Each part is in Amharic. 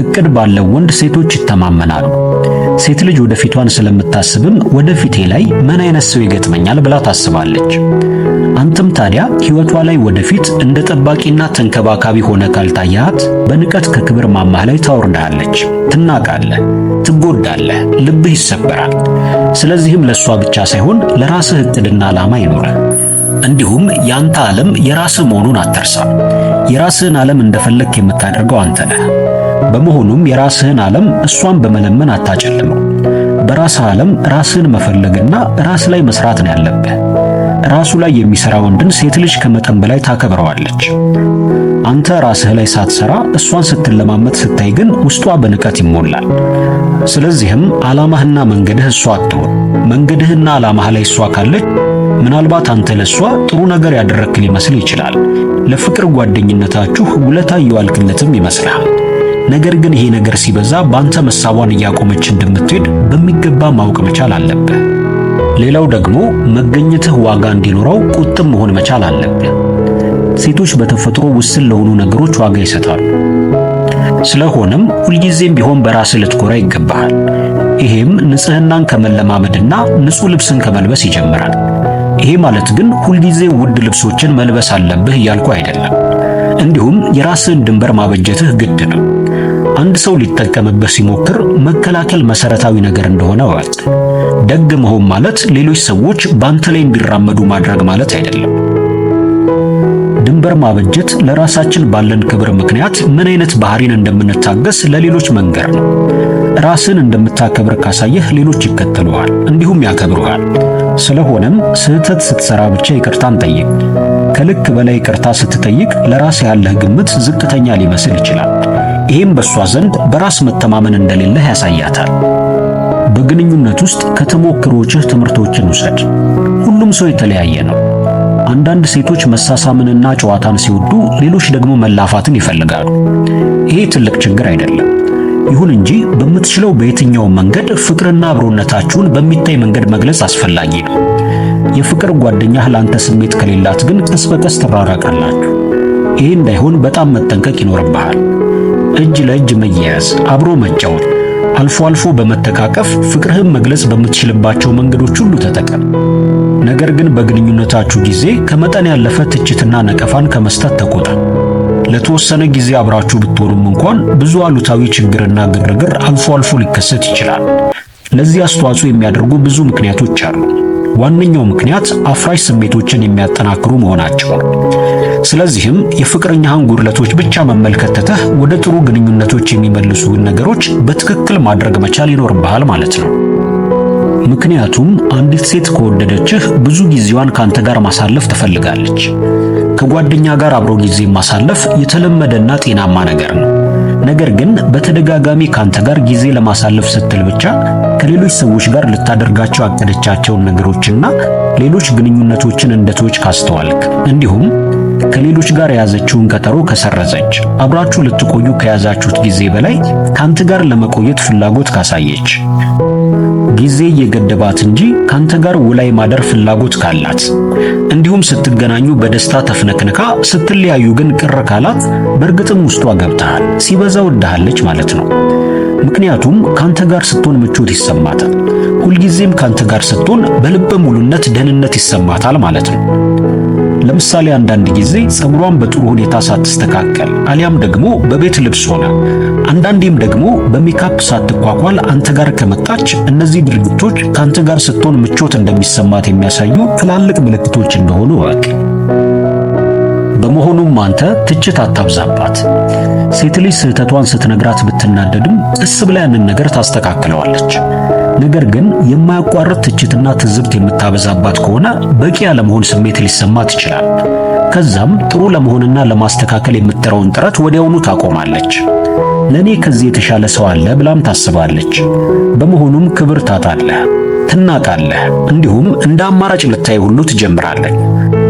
እቅድ ባለው ወንድ ሴቶች ይተማመናሉ። ሴት ልጅ ወደፊቷን ስለምታስብም ወደፊቴ ላይ ምን አይነት ሰው ይገጥመኛል ብላ ታስባለች። አንተም ታዲያ ሕይወቷ ላይ ወደፊት እንደ ጠባቂና ተንከባካቢ ሆነ ካልታያት በንቀት ከክብር ማማህ ላይ ታወርድሃለች። ትናቃለህ፣ ትጎዳለህ፣ ልብህ ይሰበራል። ስለዚህም ለሷ ብቻ ሳይሆን ለራስህ እቅድና ዓላማ ይኖራል። እንዲሁም ያንተ ዓለም የራስህ መሆኑን አትርሳ። የራስህን ዓለም እንደፈለግክ የምታደርገው አንተ ነህ። በመሆኑም የራስህን ዓለም እሷን በመለመን አታጨልመው። በራስህ ዓለም ራስህን መፈለግና ራስ ላይ መስራት ነው ያለብህ። ራሱ ላይ የሚሰራ ወንድን ሴት ልጅ ከመጠን በላይ ታከብረዋለች። አንተ ራስህ ላይ ሳትሰራ እሷን ስትለማመጥ ስታይ ግን ውስጧ በንቀት ይሞላል። ስለዚህም ዓላማህና መንገድህ እሷ አትሆን። መንገድህና ዓላማህ ላይ እሷ ካለች ምናልባት አንተ ለሷ ጥሩ ነገር ያደረግክ ሊመስል ይችላል። ለፍቅር ጓደኝነታችሁ ውለታ እየዋልክለትም ይመስልሃል። ነገር ግን ይሄ ነገር ሲበዛ በአንተ መሳቧን እያቆመች እንደምትሄድ በሚገባ ማወቅ መቻል አለብህ። ሌላው ደግሞ መገኘትህ ዋጋ እንዲኖረው ቁጥብ መሆን መቻል አለብህ። ሴቶች በተፈጥሮ ውስን ለሆኑ ነገሮች ዋጋ ይሰጣሉ። ስለሆነም ሁልጊዜም ቢሆን በራስህ ልትኮራ ይገባሃል። ይሄም ንጽህናን ከመለማመድና ንጹህ ልብስን ከመልበስ ይጀምራል። ይሄ ማለት ግን ሁልጊዜ ውድ ልብሶችን መልበስ አለብህ እያልኩ አይደለም። እንዲሁም የራስህን ድንበር ማበጀትህ ግድ ነው። አንድ ሰው ሊጠቀምብህ ሲሞክር መከላከል መሰረታዊ ነገር እንደሆነ እወቅ። ደግ መሆን ማለት ሌሎች ሰዎች በአንተ ላይ እንዲራመዱ ማድረግ ማለት አይደለም። ድንበር ማበጀት ለራሳችን ባለን ክብር ምክንያት ምን አይነት ባህሪን እንደምንታገስ ለሌሎች መንገር ነው። ራስን እንደምታከብር ካሳየህ ሌሎች ይከተሉሃል፣ እንዲሁም ያከብሩሃል። ስለሆነም ስህተት ስትሰራ ብቻ ይቅርታን ጠይቅ። ከልክ በላይ ይቅርታ ስትጠይቅ ለራስ ያለህ ግምት ዝቅተኛ ሊመስል ይችላል። ይህም በእሷ ዘንድ በራስ መተማመን እንደሌለህ ያሳያታል። በግንኙነት ውስጥ ከተሞክሮችህ ትምህርቶችን ውሰድ። ሁሉም ሰው የተለያየ ነው። አንዳንድ ሴቶች መሳሳምንና ጨዋታን ሲወዱ፣ ሌሎች ደግሞ መላፋትን ይፈልጋሉ። ይሄ ትልቅ ችግር አይደለም። ይሁን እንጂ በምትችለው በየትኛውም መንገድ ፍቅርና አብሮነታችሁን በሚታይ መንገድ መግለጽ አስፈላጊ ነው። የፍቅር ጓደኛህ ለአንተ ስሜት ከሌላት ግን ቀስ በቀስ ትራራቃላችሁ። ይሄ እንዳይሆን በጣም መጠንቀቅ ይኖርብሃል። እጅ ለእጅ መያያዝ፣ አብሮ መጫወት፣ አልፎ አልፎ በመተቃቀፍ ፍቅርህን መግለጽ በምትችልባቸው መንገዶች ሁሉ ተጠቀም። ነገር ግን በግንኙነታችሁ ጊዜ ከመጠን ያለፈ ትችትና ነቀፋን ከመስጠት ተቆጠብ። ለተወሰነ ጊዜ አብራችሁ ብትሆኑም እንኳን ብዙ አሉታዊ ችግርና ግርግር አልፎ አልፎ ሊከሰት ይችላል። ለዚህ አስተዋጽኦ የሚያደርጉ ብዙ ምክንያቶች አሉ። ዋነኛው ምክንያት አፍራሽ ስሜቶችን የሚያጠናክሩ መሆናቸው ነው። ስለዚህም የፍቅረኛህን ጉድለቶች ብቻ መመልከት ትተህ ወደ ጥሩ ግንኙነቶች የሚመልሱ ነገሮች በትክክል ማድረግ መቻል ይኖርብሃል ማለት ነው። ምክንያቱም አንዲት ሴት ከወደደችህ ብዙ ጊዜዋን ካንተ ጋር ማሳለፍ ትፈልጋለች። ከጓደኛ ጋር አብሮ ጊዜ ማሳለፍ የተለመደና ጤናማ ነገር ነው። ነገር ግን በተደጋጋሚ ካንተ ጋር ጊዜ ለማሳለፍ ስትል ብቻ ከሌሎች ሰዎች ጋር ልታደርጋቸው ያቀደቻቸውን ነገሮችና ሌሎች ግንኙነቶችን እንደተወች ካስተዋልክ፣ እንዲሁም ከሌሎች ጋር የያዘችውን ቀጠሮ ከሰረዘች፣ አብራችሁ ልትቆዩ ከያዛችሁት ጊዜ በላይ ካንተ ጋር ለመቆየት ፍላጎት ካሳየች፣ ጊዜ እየገደባት እንጂ ካንተ ጋር ውላ የማደር ፍላጎት ካላት፣ እንዲሁም ስትገናኙ በደስታ ተፍነክንካ ስትለያዩ ግን ቅር ካላት በእርግጥም ውስጧ ገብተሃል፣ ሲበዛ ወዳሃለች ማለት ነው። ምክንያቱም ካንተ ጋር ስትሆን ምቾት ይሰማታል። ሁልጊዜም ካንተ ጋር ስትሆን በልበ ሙሉነት ደህንነት ይሰማታል ማለት ነው። ለምሳሌ አንዳንድ ጊዜ ፀጉሯን በጥሩ ሁኔታ ሳትስተካከል አሊያም ደግሞ በቤት ልብስ ሆና፣ አንዳንዴም ደግሞ በሜካፕ ሳትኳኳል አንተ ጋር ከመጣች እነዚህ ድርጊቶች ካንተ ጋር ስትሆን ምቾት እንደሚሰማት የሚያሳዩ ትላልቅ ምልክቶች እንደሆኑ እወቅ። በመሆኑም አንተ ትችት አታብዛባት። ሴት ልጅ ስህተቷን ስትነግራት ብትናደድም ቀስ ብላ ያንን ነገር ታስተካክለዋለች። ነገር ግን የማያቋርጥ ትችትና ትዝብት የምታበዛባት ከሆነ በቂ ያለመሆን ስሜት ሊሰማት ይችላል። ከዛም ጥሩ ለመሆንና ለማስተካከል የምትጥረውን ጥረት ወዲያውኑ ታቆማለች። ለኔ ከዚህ የተሻለ ሰው አለ ብላም ታስባለች። በመሆኑም ክብር ታጣለህ፣ ትናቃለህ፣ እንዲሁም እንደ አማራጭ ልታይ ሁሉ ትጀምራለች።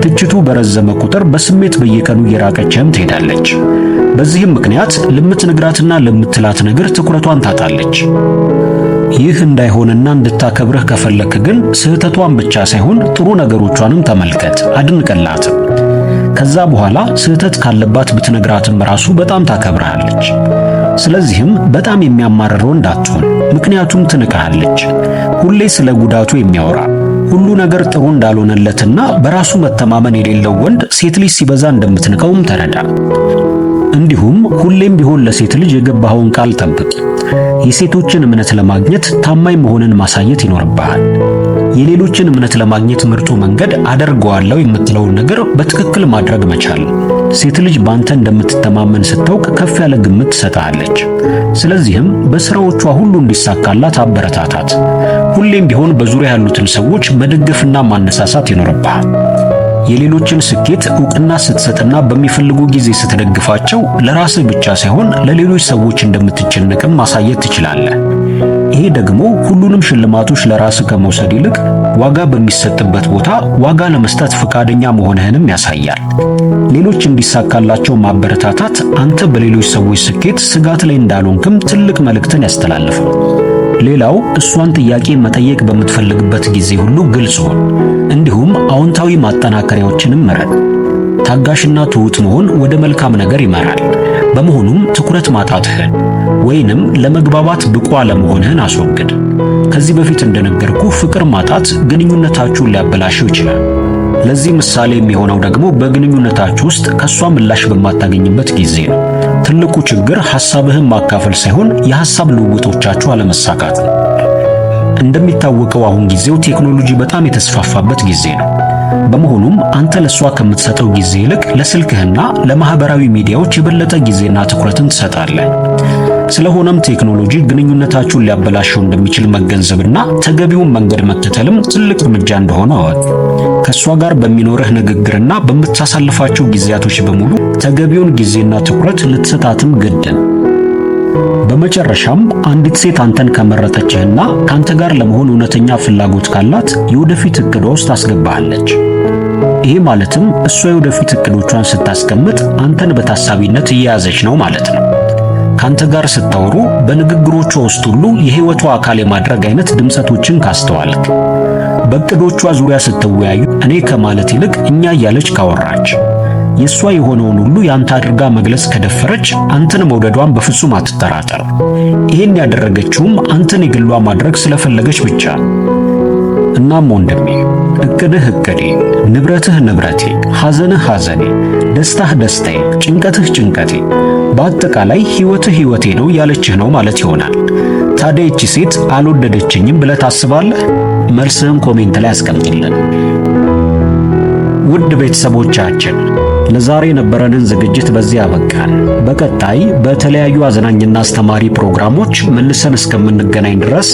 ትችቱ በረዘመ ቁጥር በስሜት በየቀኑ እየራቀችህም ትሄዳለች። በዚህም ምክንያት ለምትነግራትና ለምትላት ነገር ትኩረቷን ታጣለች። ይህ እንዳይሆንና እንድታከብርህ ከፈለክ ግን ስህተቷን ብቻ ሳይሆን ጥሩ ነገሮቿንም ተመልከት፣ አድንቅላት። ከዛ በኋላ ስህተት ካለባት ብትነግራትም ራሱ በጣም ታከብርሃለች። ስለዚህም በጣም የሚያማርር ወንድ አትሁን፣ ምክንያቱም ትንቅሃለች። ሁሌ ስለ ጉዳቱ የሚያወራ፣ ሁሉ ነገር ጥሩ እንዳልሆነለትና በራሱ መተማመን የሌለው ወንድ ሴት ልጅ ሲበዛ እንደምትንቀውም ተረዳ። እንዲሁም ሁሌም ቢሆን ለሴት ልጅ የገባኸውን ቃል ጠብቅ። የሴቶችን እምነት ለማግኘት ታማኝ መሆንን ማሳየት ይኖርብሃል። የሌሎችን እምነት ለማግኘት ምርጡ መንገድ አደርገዋለሁ የምትለውን ነገር በትክክል ማድረግ መቻል። ሴት ልጅ ባንተ እንደምትተማመን ስታውቅ ከፍ ያለ ግምት ትሰጥሃለች። ስለዚህም በስራዎቿ ሁሉ እንዲሳካላት አበረታታት። ሁሌም ቢሆን በዙሪያ ያሉትን ሰዎች መደገፍና ማነሳሳት ይኖርብሃል። የሌሎችን ስኬት እውቅና ስትሰጥና በሚፈልጉ ጊዜ ስትደግፋቸው ለራስህ ብቻ ሳይሆን ለሌሎች ሰዎች እንደምትጨነቅም ማሳየት ትችላለህ። ይሄ ደግሞ ሁሉንም ሽልማቶች ለራስህ ከመውሰድ ይልቅ ዋጋ በሚሰጥበት ቦታ ዋጋ ለመስጠት ፈቃደኛ መሆንህንም ያሳያል። ሌሎች እንዲሳካላቸው ማበረታታት አንተ በሌሎች ሰዎች ስኬት ስጋት ላይ እንዳልሆንክም ትልቅ መልእክትን ያስተላልፋል። ሌላው እሷን ጥያቄ መጠየቅ በምትፈልግበት ጊዜ ሁሉ ግልጽ ሁን። እንዲሁም አዎንታዊ ማጠናከሪያዎችንም ምረጥ። ታጋሽና ትሁት መሆን ወደ መልካም ነገር ይመራል። በመሆኑም ትኩረት ማጣትህን ወይንም ለመግባባት ብቁ አለመሆንህን አስወግድ። ከዚህ በፊት እንደነገርኩ ፍቅር ማጣት ግንኙነታችሁን ሊያበላሸው ይችላል። ለዚህ ምሳሌ የሚሆነው ደግሞ በግንኙነታችሁ ውስጥ ከሷ ምላሽ በማታገኝበት ጊዜ ነው። ትልቁ ችግር ሐሳብህን ማካፈል ሳይሆን የሐሳብ ልውውጦቻችሁ አለመሳካት ነው። እንደሚታወቀው አሁን ጊዜው ቴክኖሎጂ በጣም የተስፋፋበት ጊዜ ነው። በመሆኑም አንተ ለሷ ከምትሰጠው ጊዜ ይልቅ ለስልክህና ለማህበራዊ ሚዲያዎች የበለጠ ጊዜና ትኩረትን ትሰጣለህ። ስለሆነም ቴክኖሎጂ ግንኙነታችሁን ሊያበላሸው እንደሚችል መገንዘብና ተገቢውን መንገድ መከተልም ትልቅ እርምጃ እንደሆነ እወቅ። ከሷ ጋር በሚኖርህ ንግግርና በምታሳልፋቸው ጊዜያቶች በሙሉ ተገቢውን ጊዜና ትኩረት ልትሰጣትም ግድ ነው። በመጨረሻም አንዲት ሴት አንተን ከመረጠችህና ካንተ ጋር ለመሆን እውነተኛ ፍላጎት ካላት የወደፊት እቅዷ ውስጥ ታስገባሃለች። ይሄ ማለትም እሷ የወደፊት እቅዶቿን ስታስቀምጥ አንተን በታሳቢነት እየያዘች ነው ማለት ነው። ካንተ ጋር ስታወሩ በንግግሮቿ ውስጥ ሁሉ የህይወቷ አካል የማድረግ አይነት ድምጸቶችን ካስተዋልክ፣ በእቅዶቿ ዙሪያ ስትወያዩ እኔ ከማለት ይልቅ እኛ እያለች ካወራች፣ የእሷ የሆነውን ሁሉ ያንተ አድርጋ መግለጽ ከደፈረች አንተን መውደዷን በፍጹም አትጠራጠር። ይህን ያደረገችውም አንተን የግሏ ማድረግ ስለፈለገች ብቻ። እናም ወንድሜ፣ እቅድህ እቅዴ፣ ንብረትህ ንብረቴ፣ ሐዘንህ ሐዘኔ፣ ደስታህ ደስታዬ፣ ጭንቀትህ ጭንቀቴ፣ በአጠቃላይ ሕይወትህ ሕይወቴ ነው ያለችህ ነው ማለት ይሆናል። ታዲያ ይቺ ሴት አልወደደችኝም ብለህ ታስባለህ? መልስህን comment ላይ አስቀምጥልን። ውድ ቤተሰቦቻችን፣ ለዛሬ የነበረንን ዝግጅት በዚህ አበቃን። በቀጣይ በተለያዩ አዝናኝና አስተማሪ ፕሮግራሞች መልሰን እስከምንገናኝ ድረስ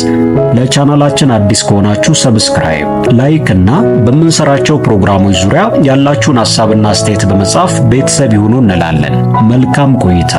ለቻናላችን አዲስ ከሆናችሁ subscribe፣ like እና በምንሰራቸው ፕሮግራሞች ዙሪያ ያላችሁን ሐሳብና አስተያየት በመጻፍ ቤተሰብ ይሁኑ እንላለን። መልካም ቆይታ።